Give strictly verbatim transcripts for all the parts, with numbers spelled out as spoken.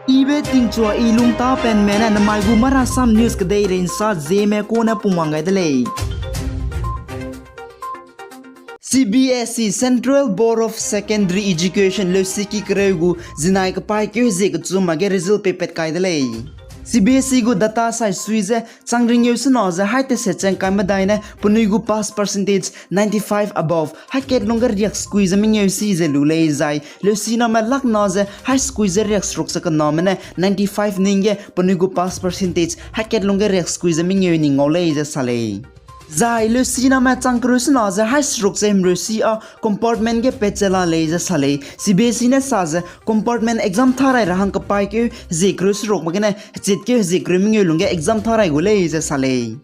Ibe tingchua i lungtapenme ne namai gu Marasam News kedeirei nsa Zeme kune pungwang gai de lei. C B S E, Central Board of Secondary Education, leusiki kereu gu zinai kepaîkeu hezie kechum ma ge result peipat kai de lei. C B S E gu data sai sui ze chang ringeu sena ze hai teset chang kai medai ne penui gu pass percentage ninety-five above, hai kat lungge riak sekui ze mengeu si ze lu lei zai leusiname lak na ze hai sekui ze riak seruk ze kename ne ninety-five ning ge penui gu pass percentage hai kat lungge riak sekui ze mengeu ning ngau lei ze sa lei. Zai leusiname chang kereu sena ze hai seruk ze himreu si â compartment ge pat ze la lei ze sa lei. C B S E ne sa ze compartment exam tharai ra hang kepaîkeu hezie kereu seruk ma gene hechitkeu hezie kereu mengeu lungge exam tharai gu lei ze sa lei.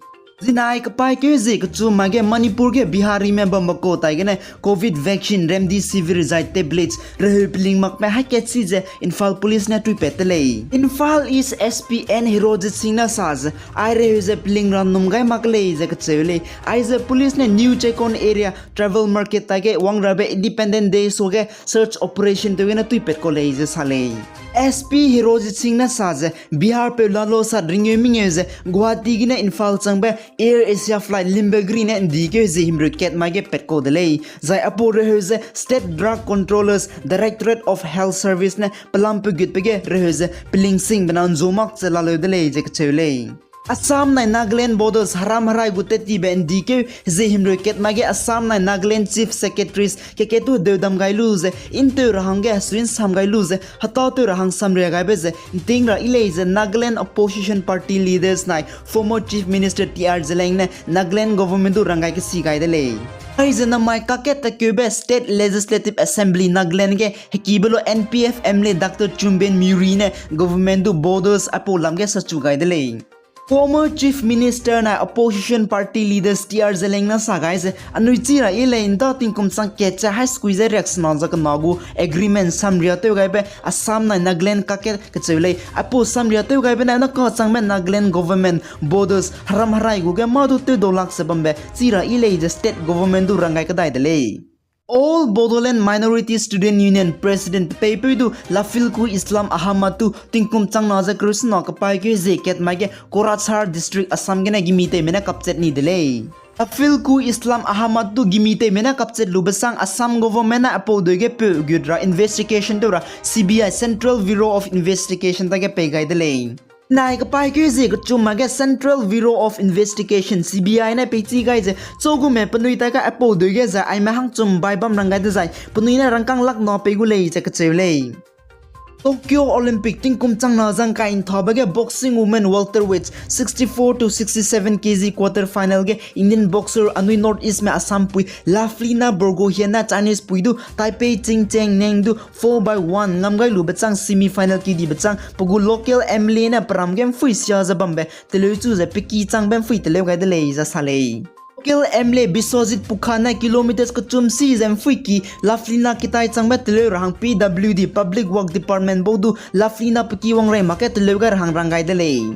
Zinai kepaîkeu hezie kechum ma ge Manipur ge Biharime bambe kau tai gene Covid vaccine Remdesivir zai tablets reheu peling makme hai kat si ze Imphal Police ne tuipat de lei. Imphal East S P N Hirojit Singh ne sa ze, ai reheu ze peling ra num gai mak lei ze kacheu lei. Aize police ne New Checkon area travel market tai ge wang rabe Independence Day suage search operation tewgene tuipat kau lei ze sa lei. S P Hirojit Singh ne sa ze, Bihar peu Lalosad ringeu mengeu ze Guwahati gene Imphal changbe Air Asia flight limbe geri ne ndikeu hezie himreu kat mai ge pat kau de lei. Zai aipau reheu ze State Drug Controllers, Directorate of Health Service ne pelam pegutbe ge reheu ze peling singbe na nzu mak ze laleu de lei ze kacheu lei. Assam nai Nagaland borders heram herai gu tettibe ndikeu hezie himreu kat mai ge Assam nai Nagaland Chief Secretaries keketu deudam gai lu ze, nteu ra hangge hesui nsam gai lu ze, hetâtew ra hang samria gaibe ze nting ra yi lei ze Nagaland opposition party leaders nai former Chief Minister T R Zeliang ne Nagaland government du ranggai kesi gai de lei. Aize namai kakat takeube State Legislative Assembly Nagaland ge hekibe lo N P F M L A Doctor Chumben Murry ne government du borders aipau lam ge sachu gai de lei. Former Chief Minister nai opposition party leaders T R Zeliang ne sa gai ze, anui chi ra yi lei nda tingkum chang kat ze hai sekui ze riak sena ze kena gu agreement samria tew gaibe Assam nai Nagaland kakat kacheu lei. Aipau samria tew gaibe ne naka changbe Nagaland government borders heram herai gu ge mâ du tewdau lak ze bambe chi ra yi lei ze state government du ranggai kedai de lei. All Bodoland Minority Student Union President pepeipeu du Lafilku Islam Ahmad tu tingkum chang na ze kereu sena kepaîkeu hezie kat mai ge Kokrachhar District, Assam gene gimi tewme ne kapchat ni de lei. Lafilku Islam Ahmad tu gimi tewme ne kapchat lube sang Assam government ne aipau deu ge peu gut ra investigation tew ra C B I, Central Bureau of Investigation dage pei gai de lei. Nai kepaîkeu hezie kechum mai ge Central Bureau of Investigation, C B I ne peichi gai ze, chugume penui tai ge aipau deu ge zai aime hangchum bai bam rang gai dezai penui ne rangkâng lak na pei gu lei ze kacheu lei. Tokyo Olympic tingkum chang na zangkai nthabe ge boxing women welterweight sixty-four to sixty-seven K G quarter final ge Indian boxer anui North East me Assam pui Lovlina Borgohain ne Chinese pui du Taipei Ching Cheng Neng du four by one ngam gai lube chang semi final kedibe chang pe gu local M L A ne peram ge mphui sia ze bambe teleu chu ze peki changbe mphui teleu gai de lei ze sa lei. Local M L A Biswajit Pukha ne kilometers kechum si ze mphui ki Lovlina kitai changbe teleu ra hang P W D, Public Work Department bau du Lovlina peki wang rei mak ge teleu gai ra hang rang gai de lei.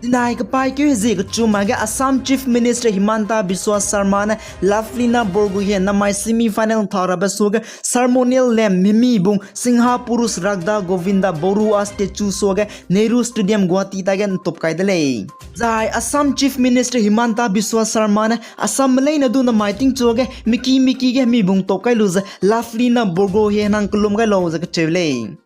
Zinai kepaîkeu hezie kechum mai ge Assam Chief Minister Himanta Biswa Sarma ne Lovlina Borgohain namai semi final ntha rabe suage ceremonial lamp mimi bung Singha Purush Rakhda Govinda Borua statue suage Nehru Stadium Guwahati tai ge ntup kai de lei. Zai Assam Chief Minister Himanta Biswa Sarma ne Assam me leine du namai tingchua ge miki miki ge mi bung tup kai lu ze Lovlina Borgohain nang kelum gai lau ze kacheu lei.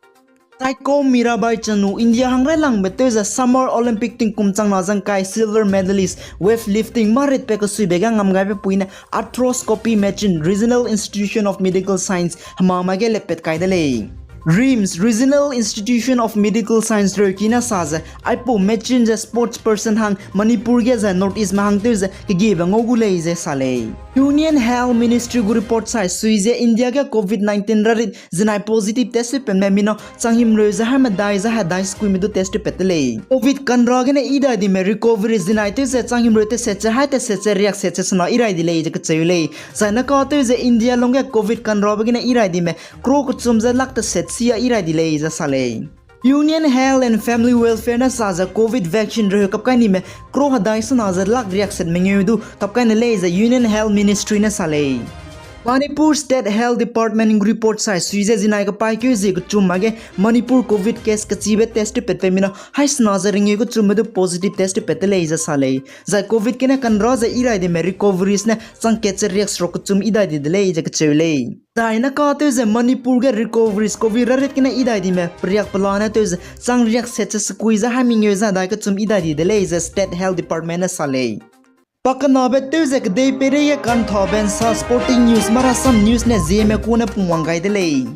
Saikom Mirabai Chanu India hang railangbe tew ze Summer Olympic tingkum chang na zangkai silver medalist weightlifting maritpe kesuibe ge ngam gaibe pui ne arthroscopy machine Regional Institute of Medical Science hema mai ge lepet kai de lei. RIMS, Regional Institute of Medical Science reuki ne sa ze, aipau machine ze sports person hang Manipur ge ze North East me hang tew ze kegiebe ngau gu lei ze sa lei. Union Health Ministry gu report sai sui ze India ge covid nineteen rarit zinai positive test penme mina changhimreu ze hai medai ze hai dai sekuime du test pat de lei. Covid kanra gene idai dime recovery zinai tew ze changhimreu teset ze hai teset ze riak set ze sena irai di lei ze kacheu lei. Zai naka tew ze India lungge covid kanrabe gene irai dime crore kechum ze lak teset sia irai di lei ze sa lei. Union Health and Family Welfare ne sa ze covid vaccine reheu kap kai nime crore hedai sena ze lak riak set mengeu du kap kai ne lei ze Union Health Ministry ne sa lei. Manipur State Health Department report sai sui ze zinai kepaîkeu zie kechum age Manipur Covid case kachibe test tewpatbe mina haisena ze ringeu kechumbe du positive test tewpat de lei ze sa lei. Zai Covid gene kanra ze idai dime recoveries ne chang kat ze riakseruk kechum idai di de lei ze kacheu lei. Zai nakatew ze Manipur ge recoveries Covid rarit gene idai dime periak pelane tew ze chang riakset ze sekui ze hai mengeu ze dai kechum idai di de lei ze State Health Department ne sa lei. Pakenabe tew ze kedei peireige kanthabe nsa sporting news, marasam news ne Zeme kune pungwang gai de lei.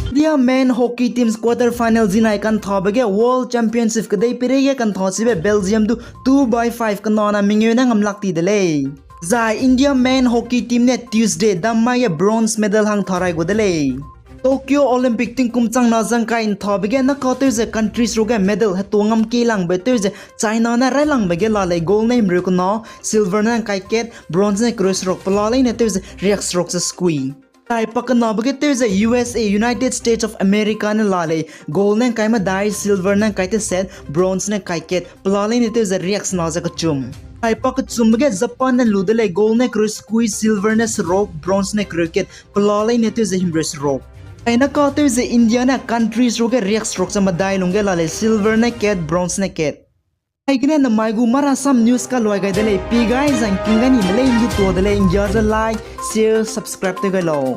India men hockey teams quarter final zinai kanthabe ge World Championship kedei peireige kanthachibe Belgium du two by five kenana mengeu ne ngamlak ti de lei. Zai India men hockey team ne Tuesday dammai ge bronze medal hang tharai gu de lei. Tokyo Olympic tingkum changna zangkai nthabe ge nakatew ze countries ruge medal hetu ngam kelangbe tew ze China ne railangbe ge la lei, gold ne himreu kena, silver ne ngkai kat, bronze ne kereu seruk pela leine tew ze riakseruk ze sekui. Zai pakenabe ge tew ze U S A, United States of America ne la lei, gold ne ngkai medai, silver ne ngkai teset, bronze ne ngkai kat, pela leine tew ze riaksena ze kechum. Zai pakechumbe ge Japan ne lu de lei, gold ne kereu sekui, silver ne seruk, bronze ne kereu kat, pela leine tew ze himreu seruk. Zai nakatew ze India ne countries ruge riakseruk ze medai lungge la lei, silver ne kat, bronze ne kat. Aigene namai gu marasam news kaluai gai de lei, pi gai zang king gai ni me lei ndu tuâ de lei, nggia ze like, share, subscribe tew gai lau.